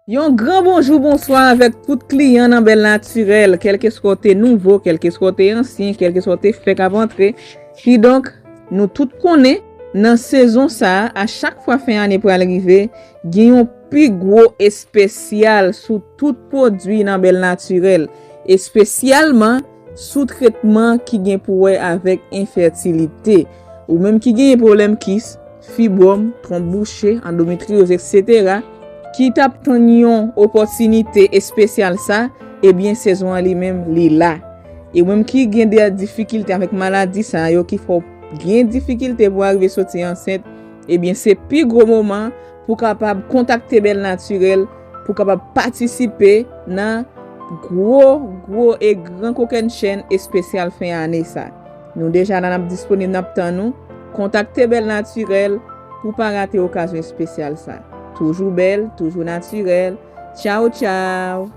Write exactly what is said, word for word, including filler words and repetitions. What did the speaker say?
Yon gran bonjou, bonswa avèk tout kliyan nan Bèl Natirèl, kèlkeswa w te nouvo, kèlkeswa w te ansyen, kèlkeswa w te fèk ap antre. Kidonk, nou tout konnen, nan sezon sa a, a chak fwa fen ane pral rive, gen yon pi gwo espesyal sou tout pwodui nan Bèl Natirèl, espesyalman sou tretman ki gen pou wè avèk enfètilite. Ou menm ki genyen pwoblèm kis, fibwòm, twonp bouche, andometryoz, etsetera, ki t ap tann yon opòtinite espesyal sa, ebyen sezon an li menm, li la. E ou menm ki gen de difikilte avèk maladi sa yo ki fè w gen difikilte pou w arive soti ansent, ebyen se pi gwo moman pou w kapab kontakte Bèl Natirèl, pou w kapab patisipe nan gwo, gwo e gran kokennchenn espesyal fen ane sa. Nou deja la, n ap disponib, n ap tann ou. Kontakte Bèl Natirèl pou w pa rate okazyon espesyal sa. Toujou bèl, toujou natirèl. Tchaw, tchaw!